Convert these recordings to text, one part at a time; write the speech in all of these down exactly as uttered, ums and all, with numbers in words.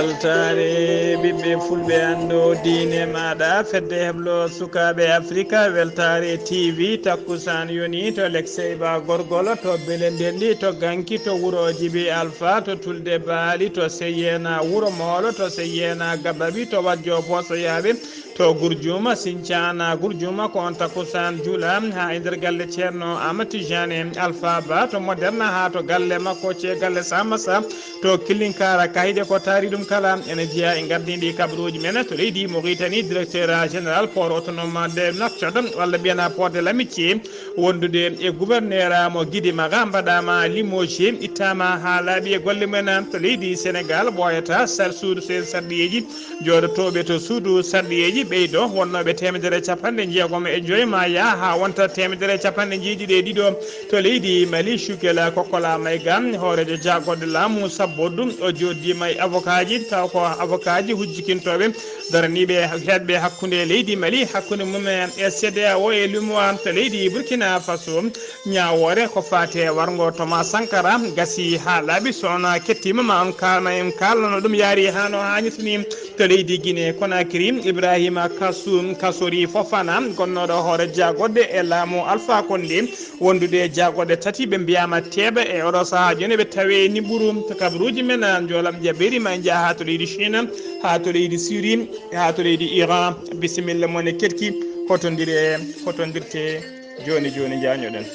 Weltaare ɓiɓɓe fulɓe, anndo diine maaɗa, fedde heblo sukaaɓe Afrika, weltaare T V, takkusaan yoni to Leksey Ba Gorgolo, to Belendendi, to Ganki, to Wuro Jibi Alfa, to Tulde Baali, to Seyena Wuro Moolo, to Seyena Gababi, to Wajjo Boosoyaaɓe, to Gurjuuma, Sincana Gurjuuma, ko on takkusaan juula haa e nder galle Ceerno Amadou Tijani Alfa Ba, to Moderna haa to galle makko, ce galle Samasa, to Kilinkara, Kayde, ko taari ɗum kala ene jeyaa e ngardiiɗi kabaruuji men to leydi Mauritanie, directeur général port autonome de Nouakchott, walla mbiyanaa port de l'amitié, wondude e gouverneur mo Gidimara, mbaɗaama limogé, ittaama haa laaɓi e golle mum en to leydi Sénégal, ɓooyata sar suudu seen sarɗiyeeji, jooɗotooɓe to suudu sarɗiyeeji ɓeydo wonnooɓe teemedere capanɗe jeegom e joy ma yaa haa wonta teemedere capanɗe jeeɗiɗi e ɗiɗo to leydi Mali. Cukela Kokkola Mayga, hooreejo jaagorɗe laamu sabboddu, o jooɗdiima e avocatji, taw ko avocatji hujjikintooɓe daraniiɓe heeɗɓe hakkunde leydi Mali, hakkunde mum e C D A O e lumo to leydi Burkina Faso. Ñaawoore ko faati e warngo Thomas Sankara gasii haa laaɓi. So on kettiima, ma on kaal-, ma en kaalno no ɗum yaari haa no haanirta ni to leydi Guinée Conakry. Ibrahima Kasu-, Kasori Fofana, gonnooɗo hoore jaagorɗe e laamu Alpha Condé, wondude e jaagorɗe tati, ɓe mbiyaama teeɓa e oɗo sahaa jooni, ɓe tawee ni ɓuru to kabaruuji men. Njoolam jabeeri, ma en njaha haa to leydi Chine, haa to leydi Syrie, haa to leydi Iran. Bisimilla mon e ketki, hotondire, hotondirte. Jooni jooni, njaañoɗen.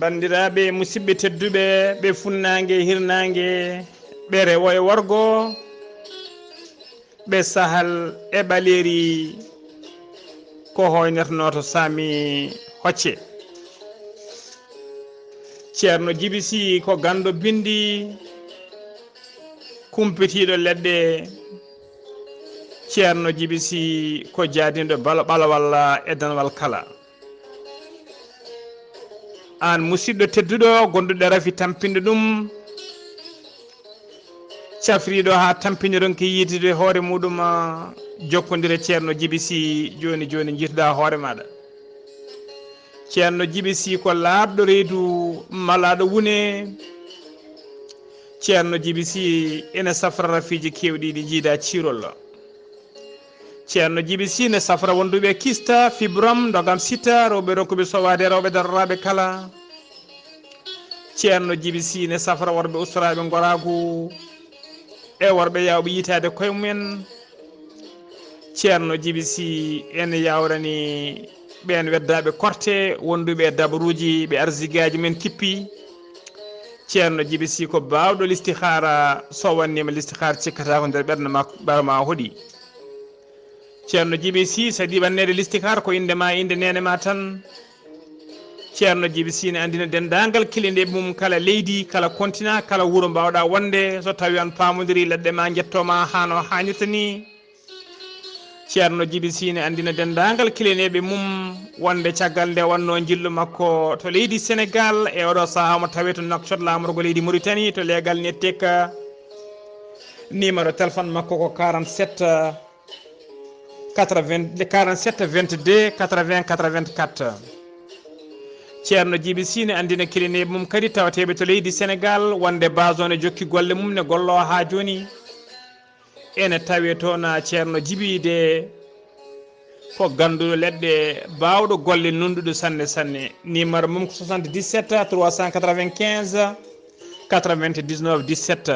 Banndiraaɓe, musidɓe tedduɓe, ɓe funnaange, hirnaange, ɓe rewo e worgo, ɓe sahal e ɓaleeri, ko hoynotonoo to Saami Hocce. Ceerno Jibi Si ko ganndo binndi, kumpitiiɗo leɗɗe. Ceerno Jibi Si ko jaadinɗo balo ɓalawal e danwal kala. Aan musidɗo tedduɗo, gonduɗo rafi tampinde ɗum, cafriiɗo haa tampini ronki yiitude hoore muɗum, jokkondire Ceerno Jibi Si jooni jooni, njiituɗaa hoore maaɗa. Ceerno Jibi Si ko laaɓɗo reedu, malaaɗo wune. Ceerno Jibi Si ene safra rafiiji keewɗi ɗi njiida ciirol. Ceerno Jibi Si ne safra wonduɓe kista, fibrom, ndogam sita, rewɓe ronkuɓe sowaade, rewɓe daroraaɓe kala. Ceerno Jibi Si ne safra worɓe ustoraaɓe ngoraagu e worɓe yaawɓe yitaade koye mumen. Ceerno Jibi Si ene yaawrani ɓeen weddaaɓe korte, wonduɓe e dabaruuji, ɓe arsigaaji men kippi. Ceerno Jibi Si ko baawɗo listihaara, so wanniima listihaara cikkata ko nder ɓernde makko, ɓaawo ma hoɗi. Ceerno Jibi Si, so ɗi ɓanneede listihaara, ko innde ma, innde neene ma tan. Ceerno Jibi Si ne anndina denndaangal kilinɗe mum kala leydi, kala kontina, kala wuro mbaawɗaa wonde, so tawi on paamondiri leɗɗe ma njetto ma haa no haanirta ni. Ceerno Jibi Si ne anndina denndaangal kilineeɓe mum wonde caggal nde wonnoo njillu makko to leydi Senegaal, e oɗo sahaa omo tawee to Nouakchott, laamorgo leydi Mauritanie, to leegal Nettek. Numéro téléphone makko ko quarante-sept, quatre-vingts, quarante-sept vingt-deux quatre-vingts quatre-vingt-quatre. Ceerno Jibi Si ne anndina kilineeɓe mum kadi tawateeɓe to leydi Senegaal wonde base o ne jokki golle mum ne golloo haa jooni. Ene tawee toon Ceerno Jibi de ko gannduɗo leɗɗe, baawɗo golle, nunɗuɗo sanne sanne. Numéro mum ko soixante-dix-sept trois cent quatre-vingt-quinze quatre-vingt-dix-neuf dix-sept.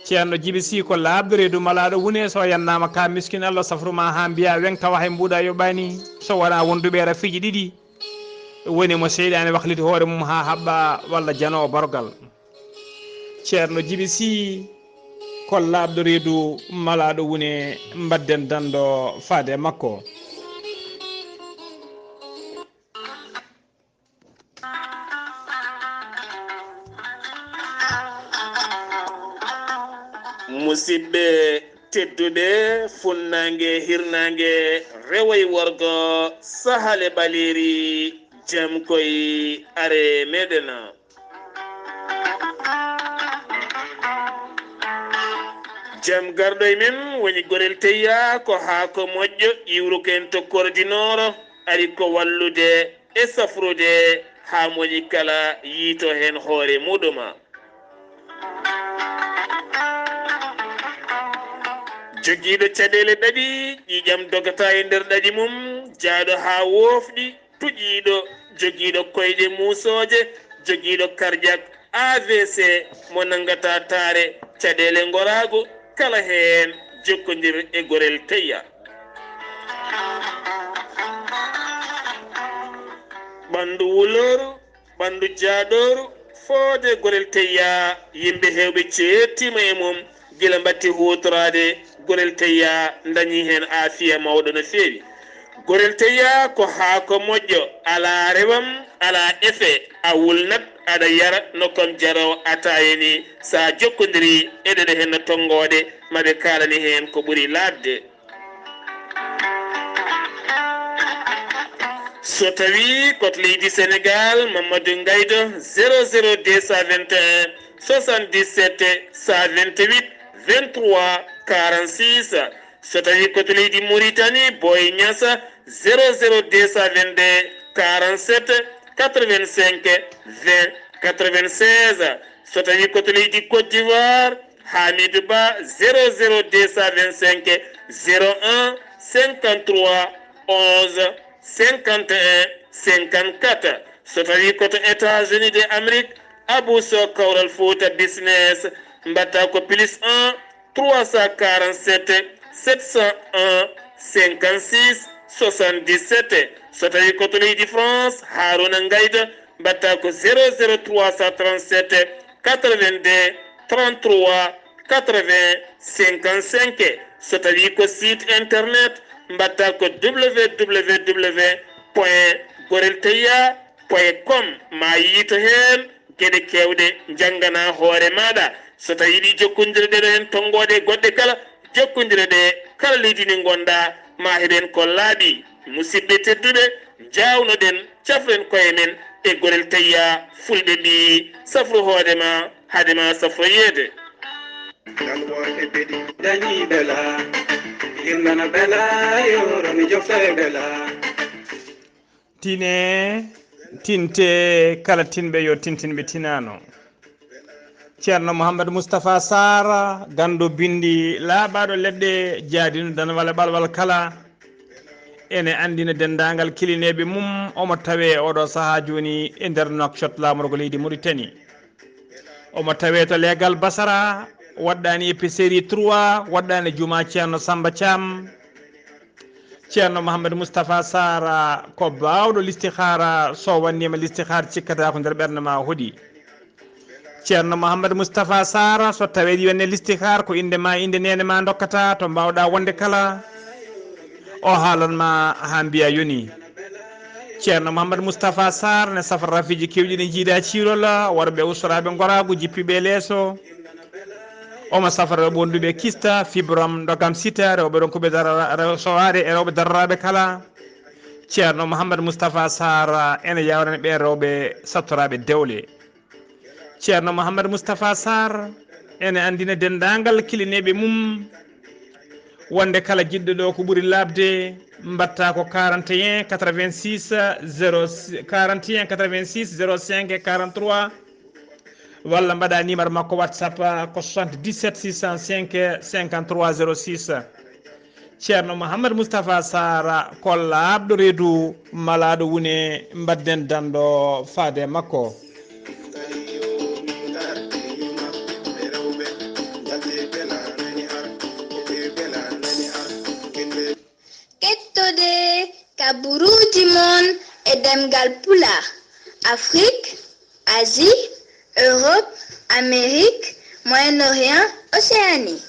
Ceerno Jibi Si ko laaɓɗo reedu, malaaɗo wune, so yannaama ka miskin Allah safru ma haa mbiya weŋ tawa hay mbuuɗa yoɓaani. So wonaa wonduɓe rafiiji ɗiɗi, woni mo seyɗaane wakliti hoore mum haa haɓɓa walla jano o barogal. Ceerno Jibi Si ko laaɓɗo reedu, malaaɗo wune, mbadden danndo faade e makko. Musidɓe tedduɓe, funnaange, hirnaange, rewo e worgo, sahal e ɓaleeri, jam koy, are meɗen. Jam garɗo e men woni Gorel Teyya, ko haako moƴƴo iwruken to Kordinooro, ari ko wallude e safrude haa mo woni kala yiito heen hoore muɗum. Jogiiɗo caɗeele ɗaɗi, ƴiiƴam dogata e nder ɗaɗi mum, jaaɗo haa woofɗi, tuƴiiɗo, jogiiɗo koyɗe muusooje, jogiiɗo karjak, A V C, mo nanngata taare, caɗeele ngoraagu, kala heen jokkondir e Gorel Teyya. Ɓanndu wulooru, ɓanndu jaaɗooru, foode Gorel Teyya, yimɓe heewɓe ceettiima e mum, gila mbatti huutoraade Gorel Teyya, ndañi heen aafiya mawɗo no feewi. Gorel Teyya ko haako moƴƴo, alaa rewam, alaa efe, a wulnat, aɗa yara no kam jaroowo ataaye ni, so a jokkondiri e ɗeɗe heen no tonngooɗe, ma ɓe kaalani heen ko ɓuri laaɓde. So tawi ko to leydi Senegal, Mamadou Ngaydo, zéro zéro deux cent vingt et un, soixante-dix-sept, cent vingt-huit, vingt-trois, quarante-six. So tawi ko to leydi Mauritanie, Boy Niassa, zéro zéro deux cent vingt-deux, quarante-sept, quatre-vingt-cinq, vingt, quatre-vingt-seize. So tawi ko to leydi Côte d'Ivoire, Hamidou Ba, zéro zéro deux cent vingt-cinq, zéro un, cinquante-trois, onze, cinquante et un, cinquante-quatre. So tawi ko to États-Unis de Amérique, Abou Sow Kawral Fouta Business, mbatta ko plus un, trois cent quarante-sept, sept cent un, cinquante-six, soixante-dix-sept. So tawi ko to leydi France, Harouna Ngayda, mbatta ko zéro zéro trois cent trente-sept, quatre-vingt-deux, trente-trois, quatre-vingts, cinquante-cinq. So tawi ko site internet, mbatta ko www point gorelteya point com, ma yiito heen geɗe keewɗe, njanngana hoore maaɗa. So tawi yiɗi jokkondire ɗeɗo heen tonngooɗe goɗɗe kala, jokkondire ɗe kala leydi ndi ngonɗa, ma heɓen ko laaɓi. Musidɓe tedduɓe, njaawnoɗen, cafren koye men e Gorel Teyya, fulɓe mbiyi, safru hoore ma, hade ma safroyeede. Ngal worɓe beɗi dañi bela, hirnana bela, yoro mi jofta e bela. Tine, tinte, kala tinɓe yo tintinɓe tinano. Ceerno Mouhammad Moustapha Sarr, ganndo binndi laaɓaaɗo leɗɗe, jaadino danwale ɓalwal kala, ene anndina denndaangal kilineeɓe mum, omo tawee oɗo sahaa jooni e nder Nouakchott, laamorgo leydi Mauritanie. Omo tawee to leegal Basara, waɗɗaani épicerie trois, waɗɗaani juma Ceerno Samba Thiam. Ceerno Mouhammad Moustapha Sarr ko baawɗo listihaara, so wanniima listihaar cikkata ko nder ɓernde ma hoɗi. Ceerno Mouhammad Moustapha Sarr, so tawii yonne listihaar ko innde ma, innde neene ma ndokkata to mbaawɗa wonde kala, o haalan ma haa mbiya yoni. Ceerno Mouhammad Moustapha Sarr ne safra rafiiji keewɗi ɗi njiida ciirol, worɓe ustoraaɓe ngoraagu, jippiiɓe leeso. Omo safra rewɓe wonduɓe kista, fibrom, ndogam sita, rewɓe ronkuɓe dara-, rew-, sowaade e rewɓe daroraaɓe kala. Ceerno Mouhammad Moustapha Sarr ene yawrani ɓe rewɓe sattoraaɓe dewle. Ceerno Mouhammad Moustapha Sarr ene anndina denndaangal kilineeɓe mum wonde kala jiɗɗo ɗo ko ɓuri laaɓde, mbatta ko quarante et un quatre-vingt-six zéro, quarante et un quatre-vingt-six zéro cinq quarante-trois, walla mbaɗa numéro makko WhatsApp ko soixante-dix-sept six cent cinq cinquante-trois zéro six. Ceerno Mouhammad Moustapha Sarr ko laaɓɗo reedu, malaaɗo wune, mbaɗden danndo faade makko. Kettode kaburuuji mon e ɗemngal Pulaar, Afrique, Asie, Europe, Amérique, Moyen-Orient, Océanie.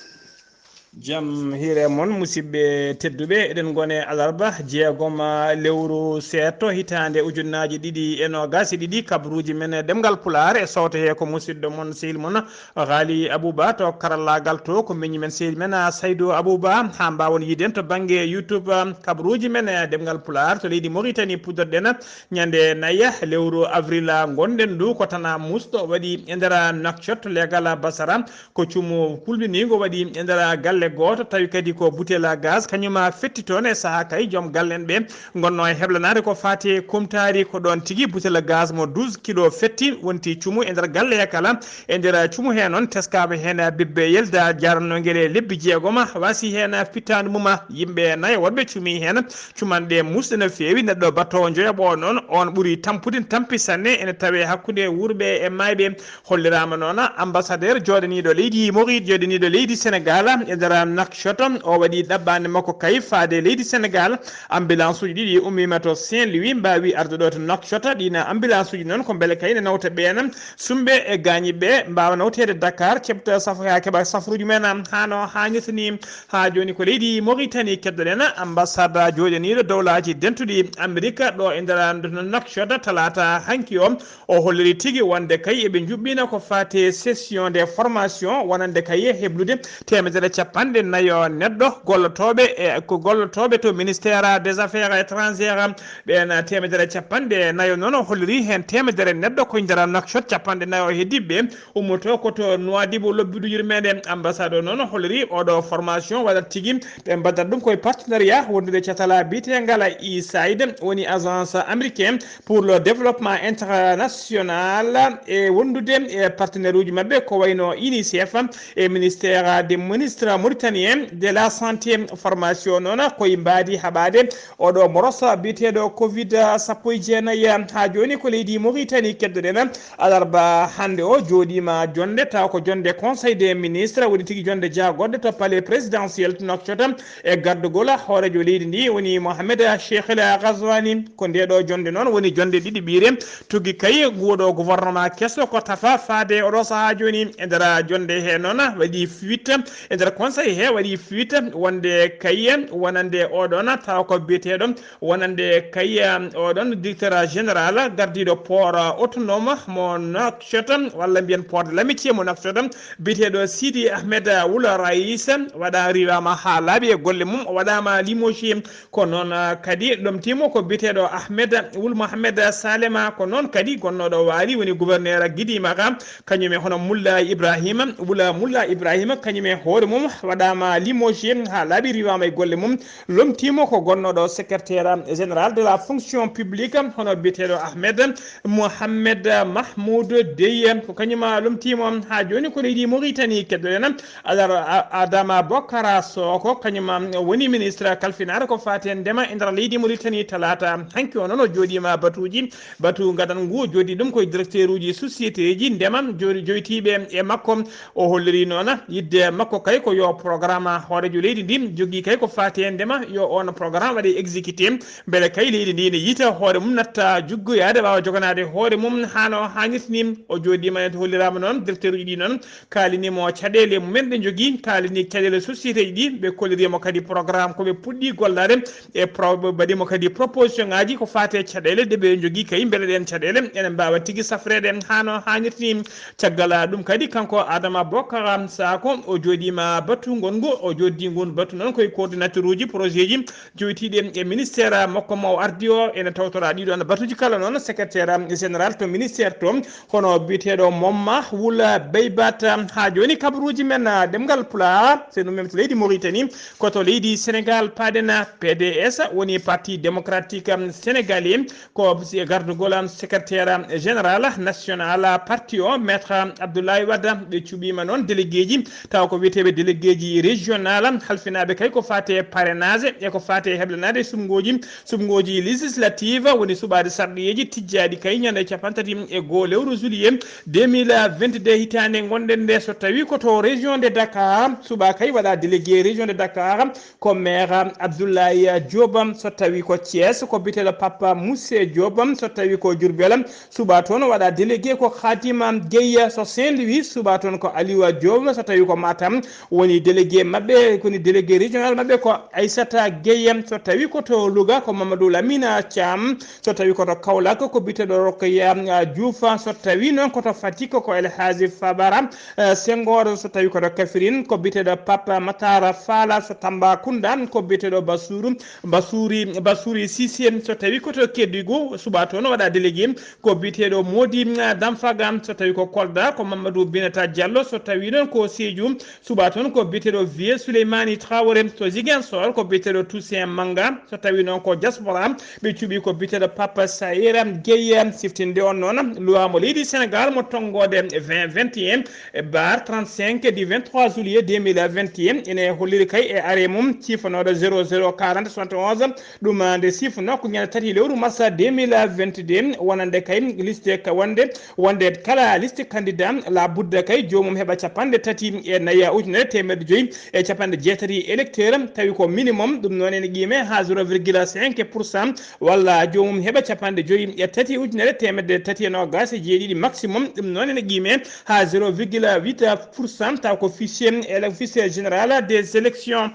Jam hiire mon, musidɓe tedduɓe. Eɗen ngone alarba jeegom lewru seeɗto, hitaande ujunnaaji ɗiɗi e noogaas e ɗiɗi. Kabaruuji men e ɗemngal Pulaar e sawto he ko musidɗo mon, sehil mon, Ghali Abouba to karallaagal to, ko miñi men, sehil men, Saydou Abouba, haa mbaawon yiiden to bannge YouTube, um, kabaruuji men e ɗemngal Pulaar to leydi Mauritanie. Puɗɗorɗen ñande nayi lewru avril ngonɗen ndu, ko tana musɗo waɗi e nder Nouakchott, leegal Basara. Ko cumu pulɓiniingo waɗi e nder galle gooto, tawi kadi ko butel gaz, kañum fetti toon e sahaa kay joom galle en ɓe ngonno e heblanaade ko faati e kumtaari. Ko ɗoon tigi butel gaz mo douze kilo fetti, wonti cumu e nder galle he kala. E nder cumu he noon teskaama heen bebbe yelda jarannoo ngel e lebbi jeegom, waasi heen fittaandu mum. Yimɓe nayo woɗɓe cumi heen, cumanɗe musɗe no feewi. Neɗɗo battoowo njoyaɓo noon, oon ɓuri tampude, tampi sanne, ene tawee hakkunde wuurɓe e maayɓe. Holliraama noon ambassadeur jooɗaniiɗo leydi Maurit-, jooɗaniiɗo leydi Senegal e nder Nouakchott. O waɗi ɗaɓɓaande makko kay faade leydi Senegal. Ambulance uji ɗiɗi ummiima to Saint-Louis, mbaawi arde ɗo to Nouakchott. Ɗiin ambulance uji noon ko mbele kay ne nawta ɓeen sumɓe e gaañiiɓe, mbaawa nawteede Dakar, keɓta saf-, haa keɓa safaruuji men haa no haanirta ni. Haa jooni ko leydi Mauritanie keddoɗen, ambassade jooɗaniiɗo Dowlaaji Dentuɗi Amerik ɗo e nder Nouakchott talaata hanki o. O holliri tigi wonde kay eɓe njuɓɓina ko faati session de formation, wonande kay heblude teemedere capanɗe nayo neɗɗo gollotooɓe e ko gollotooɓe to ministère des affaires étrangères. Ɓeen teemedere capanɗe nayo noon, o holliri heen teemedere neɗɗo koye nder Nouakchott, capanɗe nayo heddiiɓe ummoto ko to Nouadhibou, lobbudu yurmeende. Ambassade o noon holliri oɗo formation waɗat tigi, ɓe mbaɗat ɗum koye partenariat wondude catala biyetengal USAID, woni agence américaine pour le développement international, e wondude e partenaire uji maɓɓe ko wayno UNICEF e ministère des ministres mauritanien de la santé. Formation noon koye mbaadi haɓaade oɗo moroso biyeteeɗo covid sappo e jeenayi. Haa jooni ko leydi Mauritanie keddoɗen. Alarba hannde o jooɗiima jonnde, taw ko jonnde Conseil des ministres, woni tigi jonnde jaagoɗɗe to palais présidentiel to Nouakchott, e gardugol hooreejo leydi ndi, woni Mohamed Cheikh El Ghazouani. Ko nde ɗo jonnde noon woni jonnde ɗiɗiɓiire. Tuggi kay nguuɗo gouvernement keso ko tafa faade oɗo sahaa jooni. E nder jonnde he noon waɗi fuite, e nder conseil he waɗi fuite wonde kay wonande oɗon taw ko biyeteeɗo wonande kay, um, oɗon directeur général gardiiɗo port autonome mo Nouakchott, walla mbiyen port de l'amitié mo Nouakchott, biyeteeɗo Sidi Ahmed Wul Rais, waɗa riiwaama haa laaɓi e golle mum, o waɗaama limogé. Ko noon, uh, kadi lomtiimo ko biyeteeɗo Ahmed Wul Mohamed Salema, ko noon kadi gonnooɗo Waali woni gouverneur Gidimaka, kañum e hono Mulla Ibrahima, Wula Mulla Ibrahima, kañum e hoore mum waɗaama limogé haa laaɓi, riiwaama e golle mum. Lomtiimo ko gonnooɗo secrétaire général de la fonction publique, hono biyeteeɗo Ahmed Mohamed Mahmoud Dey, ko kañum lomtiimo. Haa jooni ko leydi Mauritanie keddoɗen. Alar A-, Adama Bokara Soko, kañum woni ministre kalfinaare ko faati e ndema e nder leydi Mauritanie. Talaata hanki o noon o jooɗiima batuuji, batu gadanngu o jooɗii ɗum koye directeur uji société ji ndema jo-, joytiiɓe e makko. O holliri noon yidde makko kay ko yo programme hooreejo leydi ndi jogii kay ko faati e ndema, yo oon programme waɗe exécuté, mbele kay leydi ndi ne yita hoore mum, natta juggoyaade, waawa joganaade hoore mum haa no haanirta ni. O jooɗiima en, to holliraama noon, directeur uji ɗi noon kaalini mo caɗeele mumen ɗe njogii, kaalini caɗeele société ji ɗi, ɓe kolliri mo kadi programme ko ɓe puɗɗi gollaade, e pro-, ɓe mbaɗi mo kadi proposition ŋaaji ko faati e caɗeele ɗe ɓe njogii kay, mbele ɗeen caɗeele ene mbaawa tigi safreede haa no haanirta ni. Caggal ɗum kadi, kanko Adama Bokara Sako, o jooɗiima batu ngonngu, o jooɗii ngun batu noon koye coordinateur uji projet ji joytiiɗi e ministère makko mo o ardi o. Ene tawtora ɗiɗo batuuji kala noon secrétaire général to ministère to, hono biyeteeɗo Momma Wula Beybat. Haa jooni kabaruuji men, ah, ɗemngal Pulaar, so ɗum men to leydi Mauritanie, ko to leydi Sénégal paaɗen. P D S woni Parti Démocratique, um, Sénégalais, ko si gardugol, um, secrétaire, um, général national parti o, Maître Abdoulaye Wade. Ɓe cuɓiima noon délégué ji, taw ko wiyeteeɓe délégué ji régional, um, halfinaaɓe kay ko faati e parrainage e ko faati e heblanaade suɓngooji, suɓngooji législative, woni suɓaade sarɗiyeeji tijjaaɗi kay ñande cappanɗe tati e goo lewru juillet deux mille vingt-deux hitaande ngonɗen nde. So tawii ko to région de Dakar, suɓaa kay waɗa délégué région de Dakar, ko maire Abdoulaye Diop. So tawii ko Thiès, ko biyeteeɗo Papa Moussé Diop. So tawii ko Diourbel, suɓaa toon waɗa délégué ko Khadima Gueye. So Saint-Louis, suɓaa toon ko Aliou Diop. So tawii ko Matam, woni Délégué maɓɓe, koni délégué régional maɓɓe ko Aissata Gueye. So tawi ko to Louga, ko Mamadou Lamina Thiam. So tawi ko to Kaolack, ko biyeteeɗo Rokhaya, ah, Diouf. So tawi noon ko to Fatick, ko El Hadji Fabara, eh, Senghor. So tawi ko to Kaffrine, ko biyeteeɗo Papa Matar Fala. So Tambacounda, ko biyeteeɗo Basuru, Basuri, Basuri Cissé. So tawi ko to Kédougou, suba toon waɗa délégué, ko biyeteeɗo Mody, ah, Damfaga. So tawi ko Kolda, ko Mamadou Binata Diallo. So tawi noon ko Sédhiou, suba toon ko biyeteeɗo Vieux Souleymani Traoré. To Ziguinchor, ko biyeteeɗo Toussaint Manga. So tawi noon ko diaspora, ɓe cuɓi ko biyeteeɗo Papa Saïra Gueye. Siftinde on noon, loi mo leydi Sénégal mo tonngoode vingt vingt et un, e bar trente-cinq du vingt-trois juillet deux mille vingt et un, ene holliri kay e arrêt mum ciifanooɗo zéro zéro quarante soixante et onze. Ɗum nde siifno ko ñande tati lewru mars deux mille vingt-deux, wonande kay liste ka wonde, wonde kala liste candidat la budda kay joomum heɓa capanɗe tati e nayi ujunere teemedde joyi e capanɗe jeetati électeur, tawi ko minimum, ɗum noon ene qiime haa zéro virgule cinq pour cent, walla joomum heɓa capanɗe joyi e tati ujunere teemedde tati e noogaas e jeeɗiɗi maximum, ɗum noon ene qiime haa zéro virgule huit pour cent, taw ko fichier ele-, fichier général des élections.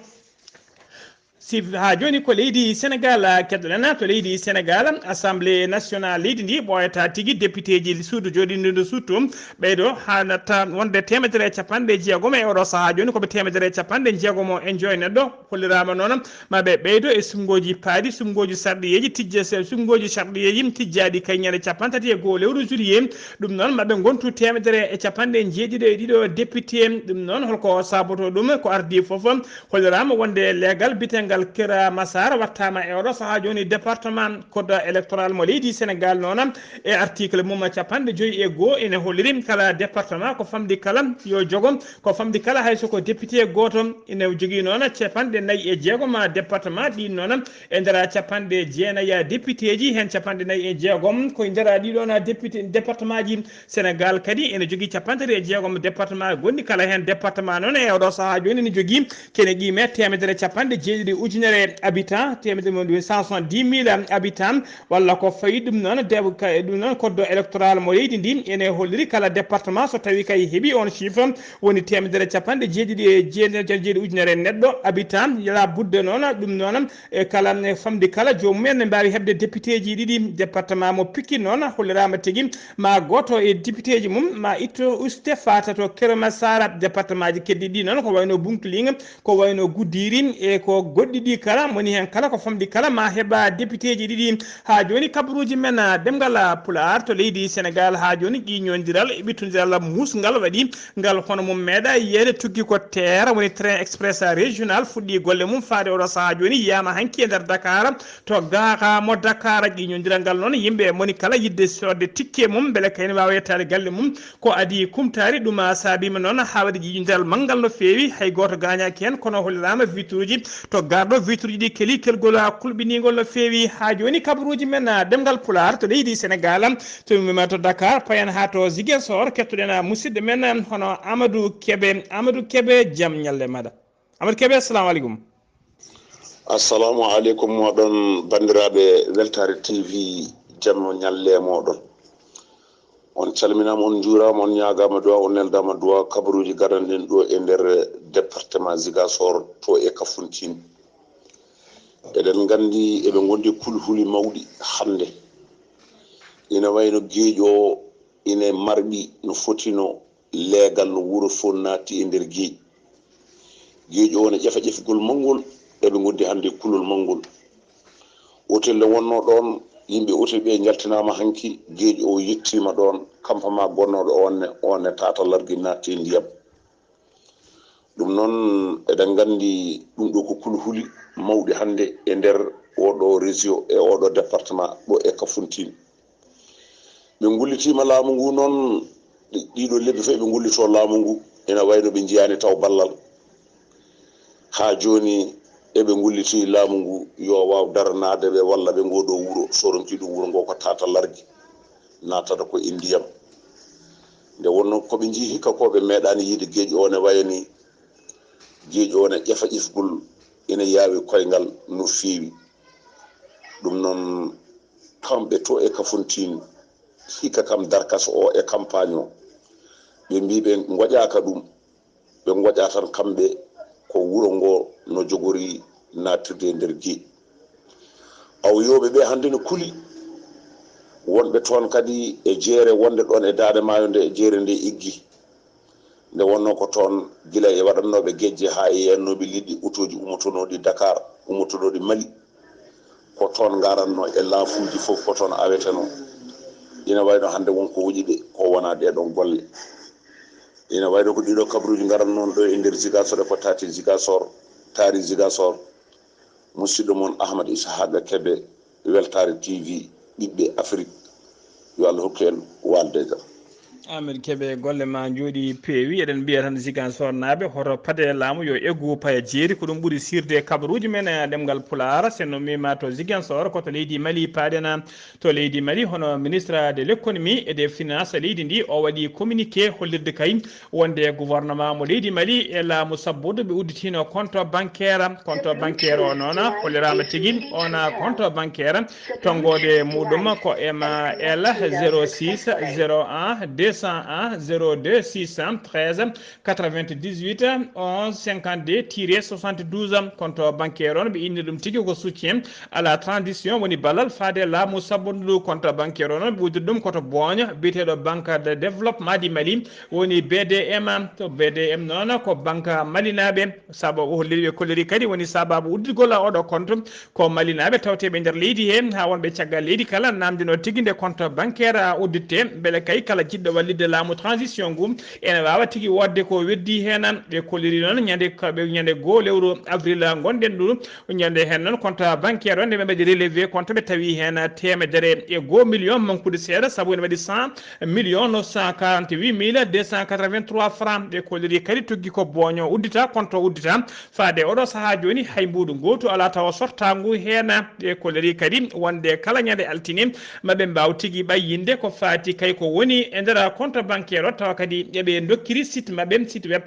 Si haa jooni ko leydi Sénégal, keɗoɗen to leydi Sénégal, Assemblée nationale leydi ndi ɓooyata tigi, député ji suudu jooɗiiɗo ndu suudu ɓeydo haa natta wonde teemedere e capanɗe jeegom e oɗo sahaa jooni, ko ɓe teemedere e capanɗe jeegom e joyi neɗɗo. Holliraama noon ma ɓe ɓeydo e suɓngooji paaɗi, suɓngooji sarɗiyeeji tijje, suɓngooji sarɗiyeeji tijjaaɗi kay ñande capanɗe tati e goo lewru juillet. Ɗum noon ma ɓe ngontu teemedere e capanɗe jeeɗiɗo e ɗiɗo député. Ɗum noon holko saabotoo ɗum? Ko ardii fof, holliraama wonde leegal biyeteegal Kër Massar wattaama e oɗo sahaa jooni département. Code électoral mo leydi Sénégal noon e article mum capanɗe joyi e goo ene holliri kala département ko famɗi kala yo jogo, ko famɗi kala hay so ko député gooto. Ene jogii noon capanɗe nayi e jeegom département, ɗiin noon e nder capanɗe jeenayi député ji, heen capanɗe nayi e jeegom ko e nder ɗii ɗoon député, département ji. Sénégal kadi ene jogii capanɗe tati e jeegom département gonɗi, kala heen département noon e oɗo sahaa jooni ene jogii kene qiime teemedere capanɗe jeeɗiɗi ujunere habitant, teemedere mum ɗum cent soixante-dix mille habitant, walla ko fawi ɗum noon, de-, ka-, ɗum noon code électoral mo leydi ndi ene holliri kala département so tawi kay heɓi on chiffre woni teemedere capanɗe jeeɗiɗi e jeeɗiɗi ujunere neɗɗo habitant, yala budde noon ɗum noon e kala, e famɗi kala joomum en ne mbaawi heɓde député ji ɗiɗi. Département mo Pikine noon holliraama tigi ma gooto e député ji mum ma itto uste faata to Kër Massar. Département ji keddiiɗi noon ko wayno Bounkiling, ko wayno Goudiri e ko goɗɗi ɗi kala, moni heen kala ko famɗi kala ma heɓa député ji ɗiɗi. Haa jooni kabaruuji men, ah, ɗemngal, ah, Pulaar to leydi Sénégal haa jooni ƴiiñondiral e ɓittondiral muusngal waɗi ngal hono mum meeɗa yiyeede, tuggi ko teer woni train express régional fuɗɗi golle mum faade oɗo sahaa jooni, yiyaama hanki e nder Dakar to gaaka mo Dakar. Ƴiiñondiral ngal noon yimɓe moni kala yiɗde soodde tikke mum mbele kayne waawa yettaade galle mum, ko adii kumtaari. Ɗum saabiima noon haa waɗi ƴiiƴondiral manngal no feewi, hay gooto gaañaaki heen, kono holliraama vitre uji to garɗo, vitre uji ɗi keli kelgol kulɓiniingol no feewi. Haa jooni kabaruuji men, ah, ɗemngal Pulaar to leydi Sénégal, to mi to Dakar, payen haa to Ziguinchor, kettoɗen, ah, musidɗo men, ah, hono Amadou Kébé. Amadou Kébé, jam ñalle maɗa. Amadou Kébé, assalamu aleykum. Assalamu aleykum moɗon banndiraaɓe Weltaare T V, jam ñalle moɗon. On calminaama, on njuuraama, on ñaagaama duwa, on neldaama duwa, kabaruuji garanɗen ɗo e nder département Ziguinchor to e Kafountine. Eɗen nganndi eɓe ngondi kulhuli mawɗi hannde. Ina wayno geeƴo o ina marɓi no fotino leegal no wuro fof naatti e nder geeƴi. Geeƴi o ne ƴefa ƴefgol manngol, eɓe ngondi hannde kulol manngol. Otel nde wonno ɗoon, yimɓe otel ɓe njaltinaama hanki, geeƴi o yettiima ɗoon, kampama gonnooɗo oon ne, oon ne tata largi naatti e ndiyam. Ɗum noon, eɗen nganndi ɗum ɗo ko kulhuli mawɗi hannde e nder oɗo région, e oɗo département, ɗo e Kafountine. Ɓe ngullitiima laamu ngu noon, ɗi-, ɗiɗo lebbi fof eɓe ngullitoo laamu ngu, ina wayno ɓe njiyaani taw ballal. Haa jooni eɓe ngulliti laamu ngu, yo waaw daranaade ɓe walla ɓe ngoo ɗo wuro, so ronki ɗum wuro ngoo ko tata largi, naatata ko e ndiyam. Nde wonnoo ko ɓe njii hikka ko, ɓe meeɗaani yiide geeƴi o ne wayani, geeƴi o ne ƴefa ƴefgol, ina yaawi koyngal no feewi. Ɗum noon, kamɓe to e Kafountine, hikka kam darkasa o e campagne o, ɓe mbii ɓe ngoƴaaka ɗum, ɓe ngoƴa tan kamɓe, ko wuro ngo no jogori nattirde e nder jeyi. Awoyooɓe ɓe hannde no kuli, wonɓe toon kadi e jeere wonde ɗoon e Daande Maayo nde jeere nde iggi. Nde wonnoo ko toon gila e waɗannooɓe gejje haa e yiyannooɓe liɗɗi, otooji ummotonooɗi Dakar, ummotonooɗi Mali. Ko toon ngaranno e laafuuji fof ko toon awetenoo. Ina wayno hannde won ko hoƴi ɓe, ko wonaa ɗee ɗoon golle. Ina wayno ko ɗiɗo kabaruuji ngaranno ɗo e nder Ziguinchor e ko taati Ziguinchor, taari Ziguinchor. Musidɗo mon Ahmad Isaaqa Kebe, Weltaare T V, ɓiɓɓe Afrik. Yo Allah hokku en waalde e jam. Ahmed Kebe, golle ma njooɗi peewi. Eɗen mbiya tan Ziguinchor naaɓe, hoto pade laamu yo eggu paya jeeri. Ko ɗum ɓuri sirde e kabaruuji men e ɗemngal Pulaar. Sen no mima to Ziguinchor, ko to leydi Mali paaɗen. To leydi Mali, hono ministre de l'économie et des finances leydi ndi, o waɗi communiqué hollirde kay wonde gouvernement mo leydi Mali e laamu sabbundu ɓe udditino compte bancaire. Compte bancaire o noon holliraama tigi, on compte bancaire, tonngoode muɗum ko M L zéro six zéro un deux cent un zéro deux six cent treize quatre-vingt-dix-huit onze cinquante-deux tiret soixante-douze. Compte bancaire on ɓe inni ɗum tigi ko soutien à la transition, woni ballal faade laamu sabbundu. Compte bancaire on ɓe uddiri ɗum koto Booño biyeteeɗo Banque de Développement du Mali, woni B D M. To B D M noon ko banque malinaaɓe. Sababu holliri ɓe kolliri kadi woni sababu uddirgol oɗo compte ko malinaaɓe tawteeɓe nder leydi he, haa wonɓe caggal leydi kala namdino tigi nde compte bancaire a udditte, mbele kay kala jiɗɗo wallitde laamu transition ngu ene waawa tigi woodde ko weddi heen. Ɓe kolliri noon ñande, ko ɓe ñande goo lewru avril ngonɗen ɗo, ñande heen noon compte bancaire o nde ɓe mbaɗi relevé compte ɓe tawi heen teemedere e goo million mankude seeɗa, sabu ene waɗi cent millions neuf cent quarante-huit mille deux cent quatre-vingt-trois francs. Ɓe kolliri kadi tuggi ko Booño uddita, compte uddita. Faade oɗo sahaa jooni hay mbuuɗu ngootu alaa tawa sortaangu heen. Ɓe kolliri kadi wonde kala ñande altine maɓe mbaaw tigi ɓayyinde ko faati kay ko woni e nder compte bancaire o, tawa kadi eɓe ndokkiri site maɓɓe, site web.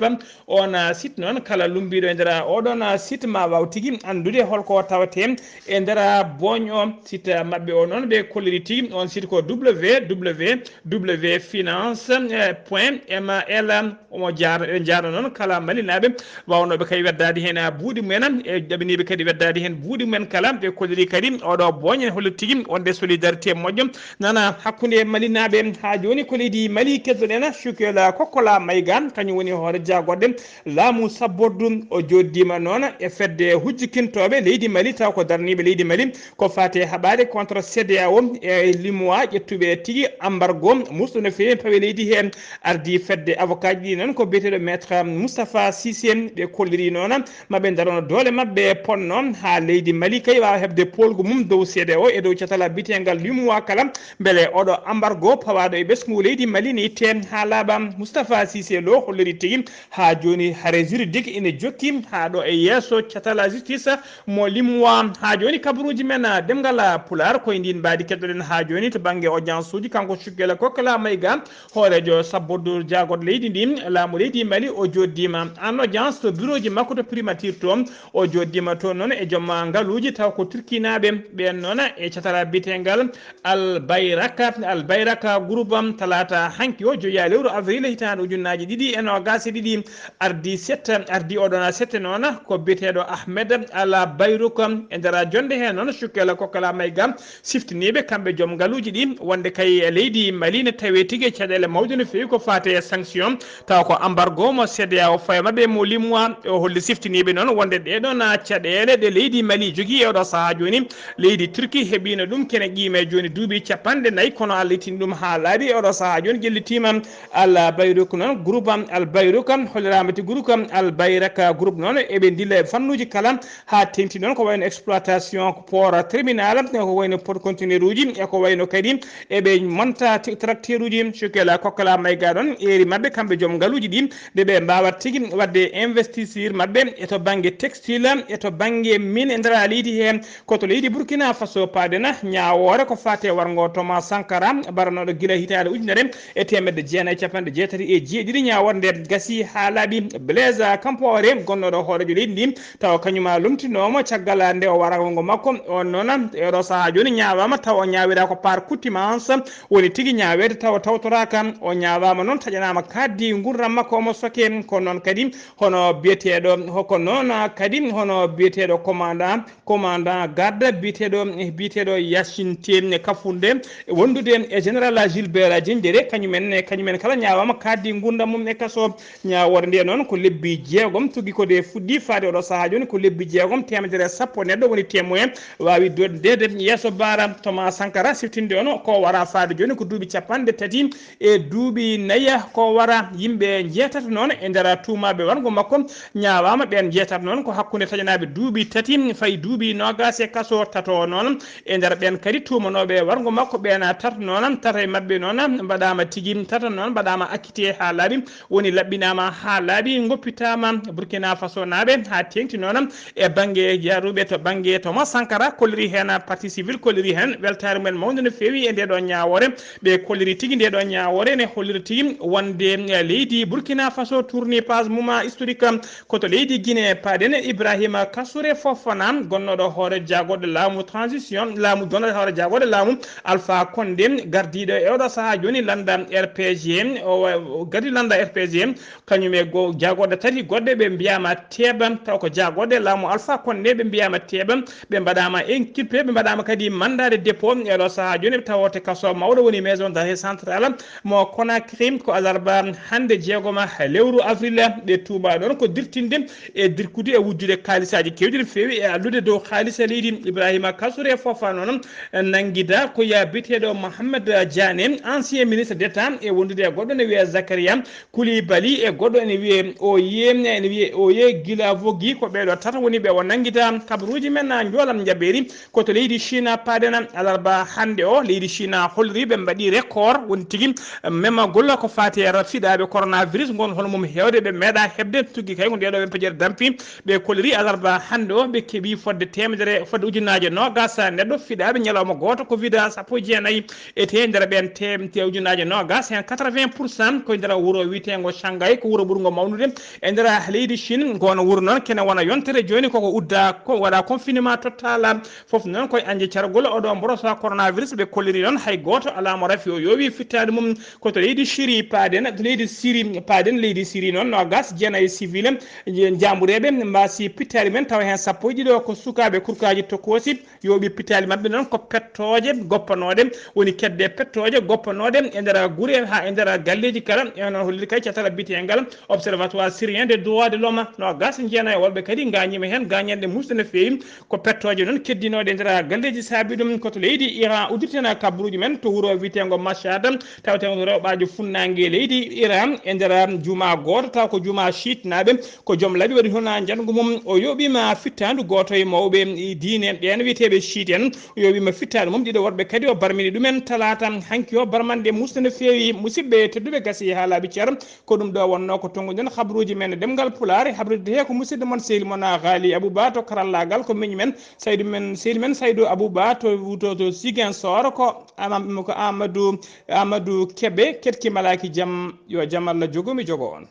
On site noon kala lumbiiɗo e nder oɗon site ma waaw tigi anndude holko tawate e nder Booñ o. Site maɓɓe o noon ɓe kolliri tigi on site ko W W W finance point M L. Omo jaara, ɓe jaara noon kala malinaaɓe waawnooɓe kay weddaade heen buuɗi mumen, e ɗaɓiniiɓe kadi weddaade heen buuɗi mumen kala. Ɓe kolliri kadi oɗo Booñ ene holliti tigi wonde solidarité moƴƴo nana hakkunde malinaaɓe. Haa jooni ko leydi Mali keddoɗen Cukkela Kokkola Mayga, kañum woni hoore jaagoɗe laamu sabbordu. O jooɗdiima noon e fedde hujjikintooɓe leydi Mali, taw ko daraniiɓe leydi Mali ko faati e haɓaade contre C D A O e limowa ƴettuɓe tigi embargo muusɗo no feewi pawe leydi heen. Ardii fedde avocat ji ɗi noon ko biyeteeɗo Maître Moustapha Cissé. Ɓe kolliri noon maɓe ndarono doole maɓɓe ponno haa leydi Mali kay waawa heɓde poolgu mum dow C D A O e dow catala biyeteengal limowa kala, mbele oɗo embargo pawaaɗo e ɓesngu leydi Mali ne itte haa laaɓa. Moustapha Cissé Lo holliri tigi haa jooni hare juridique ina jokki haa ɗo e yeeso catala justice mo limowa. Haa jooni kabaruuji men, ah, ɗemngal, ah, Pulaar, koye ndin mbaadi keddoɗen haa jooni to bannge audience uji. Kanko Cukkela Kokkola Mayga, hooreejo sabbordu jaagoɗo leydi ndi, laamu leydi Mali, o jooɗdiima en audience to bureau ji makko to primature to. O jooɗdiima toon noon e joom ngaluuji, taw ko turkinaaɓe ɓeen noon e catala biyeteengal Al Bayraka, Al Bayraka Group, am, talaata hanki o, joya lewru avril hitaande ujunnaaji ɗiɗi e noogaas e ɗiɗi, ardii sette, ardii oɗon sette noon ko biyeteeɗo Ahmed Al Bayruk. E nder jonnde heen noon, Cukkela Kokkola Mayga siftiniiɓe kamɓe joom ngaluuji ɗi wonde kay e leydi Mali ne tawee tigi e caɗeele mawɗe no feewi ko faati e sanction, tawa ko embargo mo C D A O fawi maɓɓe mo limowa. O holli siftiniiɓe noon wonde ɗee ɗoon caɗeele ɗe leydi Mali jogii e oɗo sahaa jooni, leydi Turki heɓiino ɗum kene qiime jooni duuɓi capanɗe nayi, kono Allah ittini ɗum haa laaɓi. E oɗo sahaa jooni ƴellitiima Al Bayruk noon, groupe am Al Bayruk holliraama ti groupe am Al Bayraka groupe noon, eɓe ndilla e fannuuji kala haa teŋti noon ko wayno exploitation port terminal, ko wayno port conteneur uji, e ko wayno kadi eɓe monta ti-, tracteur uji. Cukkela Kokkola Mayga ɗoon eeri maɓɓe kamɓe joom ngaluuji ɗi nde ɓe mbaawata tigi waɗde investir maɓɓe e to bannge textile, e to bannge mine e nder leydi hee. Ko to leydi Burkina Faso paaɗen ñaawoore ko faati e warngo Thomas Sankara, baranooɗo gila hitaande ujunere E teemedde jeenayi e capanɗe jeetati e jeeɗiɗi, ñaawoore nde gasi haa laaɓi. Blaise Compaoré, gonnooɗo hooreejo leydi ndi, tawa kañum a lomtinooma caggal nde o wara wongo makko. On noon, e oɗo sahaa jooni ñaawaama, tawa o ñaawira ko par contumace woni tigi ñaaweede, tawa tawtoraaka. O ñaawaama noon, taƴanaama kaaddi nguurndam makko, omo soke. Ko noon kadi hono biyeteeɗo, ko noon kadi hono biyeteeɗo commandant commandant garde biyeteeɗo, biyeteeɗo Yacine Tine Kaffour nde, wondude e général Gilbert Diendéré, kañumen, kañumen kala ñaawaama kaaddi nguurndam mum e kaso. Ñaawoore nde noon ko lebbi jeegom, tuggi ko nde fuɗɗi faade oɗo sahaa jooni, ko lebbi jeegom, teemedere e sappo neɗɗo woni témoin waawi doddeede yeeso baara. Thomas Sankara siftinde on ko wara faade jooni ko duuɓi capanɗe tati e duuɓi nayi ko wara. Yimɓe njeetato noon e nder tuumaaɓe warngo makko ñaawaama. Ɓeen njeetato noon ko hakkunde taƴanaaɓe duuɓi tati fayi duuɓi noogaas e kaso. Tato noon e nder ɓeen kadi tuumanooɓe warngo makko ɓeen tato noon, tato e maɓɓe noon mbaɗaama tigi, tato noon mbaɗaama acquitté haa laaɓi, woni laɓɓinaama haa laaɓi, ngoppitaama Burkina Faso naaɓe haa teeŋti noon e bannge yaaruɓe to bannge Thomas Sankara, kolliri heen partie civile, kolliri heen weltaare mumen mawnde no feewi e ndee ɗoo ñaawoore. Ɓe kolliri tigi ndee ɗoo ñaawoore ene hollira tigi wonde leydi Burkina Faso tourni page mum historique. Ko to leydi Guinée paaden, Ibrahima Kassouré Fofana, gonnooɗo hoore jaagorɗe laamu transition, laamu, gonnooɗo hoore jaagorɗe laamu Alpha Condé, gardiiɗo e oɗo sahaa jooni lannda R P G, o, o gardi lannda R P G, kañum e go-, jaagorɗe tati goɗɗe ɓe mbiyaama teeɓa, taw ko jaagorɗe laamu Alpha Condé ɓe mbiyaama teeɓa, ɓe mbaɗaama inculpé, ɓe mbaɗaama kadi mandat de dépôt e oɗo sahaa jooni, ɓe tawoto kaso mawɗo woni maison d'arrêt centrale mo Conakry. Ko alarba hannde jeegoma lewru avril, ɓe tuuba ɗoon ko dirtinde e dirkude e wujjude kaalisaaji keewɗi no feewi e allude dow kaalisa leydi. Ibrahima Kassouré Fofana noon nanngida ko yaa biyeteeɗo Mohamed Diané, ancien ministre d'État, e wondude e goɗɗo ne wiyee Zakaria Koulibaly e goɗɗo ene wiyee Oye, ene wiyee Oye Guilavogui. Ko ɓee ɗoo tato woni ɓe o nanngida. Kabaruuji men na njoolam njaɓeeri ko to leydi Chine paaden alarba hannde o. Leydi Chine holliri ɓe mbaɗi record woni tigi memagol ko faati e fiɗaaɓe coronavirus ngon hono mum heewde ɓe meeɗa heɓde. Tuggi kay ko ndee ɗoo ɓe pejere dampi. Ɓe kolliri alarba hannde o, ɓe keɓi fodde teemedere, fodde ujunnaaje noogaas neɗɗo fiɗaaɓe ñalawma gooto, covid sappo e jeenayi. E te nder ɓeen teemte ujunnaaje noogaas, heen quatre-vingts pour cent ko e nder wuro wiyeteengo Shanghai, ko wuro ɓurngo mawnude e nder leydi Chine. Ngoon wuro noon kene wona yontere jooni koko udda, ko waɗa confinement total. Fof noon koye añde cargol oɗo mborosa coronavirus, ɓe kolliri noon hay gooto alaa mo rafi o yoowi fittaandu mum. Ko to leydi Syrie paaden, to leydi Syrie paaden, leydi Syrie noon noogaas jeenayi civil njaambureeɓe mbaasi pittaali men, tawa heen sappo e ɗiɗo ko sukaaɓe kurkaaji tokoosi, yooɓi pittaali maɓɓe noon ko pettooje goppanooɗe, woni kedde pettooje goppanooɗe e nder gure haa e nder galleeji kala. E noon holliri kay catal biyeteengal Observatoire Syrien des Droits de l'Homme, noogaas jeenayi worɓe kadi ngaañiima heen gaañanɗe muusɗe no feewi. Ko pettooje noon keddinooɗe e nder galleeji saabi ɗum. Ko to leydi Iran uddirten kabaruuji men to wuro wiyeteengo Mashhad, taweteengo rewɓaajo funnaange leydi Iran e nder jumaa gooto, taw ko jumaa chiitnaaɓe. Ko joom laɓi waɗi toon njanngu mum. O yooɓiima fittaandu gooto e mawɓe diine ɓeen wiyeteeɓe chiite en. O yooɓiima fittaandu mum ɗiɗo worɓe kadi o barmini ɗumen talaata hanki o. Barmanɗe muusɗe no feewi. Musidɓe tedduɓe, gasi haa laaɓi cer. Ko ɗum ɗo wonnoo ko tonnguɗen habruuji men e ɗemngal Pulaar, habrude he ko musidɗo mon sehil mon Ghali Abouba to karallaagal, ko miñi men Saydu men, sehil men Saydu Abouba to, to, to Ziguinchor, ko Ama-, ko Amadou, Amadou Kebe, keɗki malaaki jam, yo jam Allah jogo mi jogo on.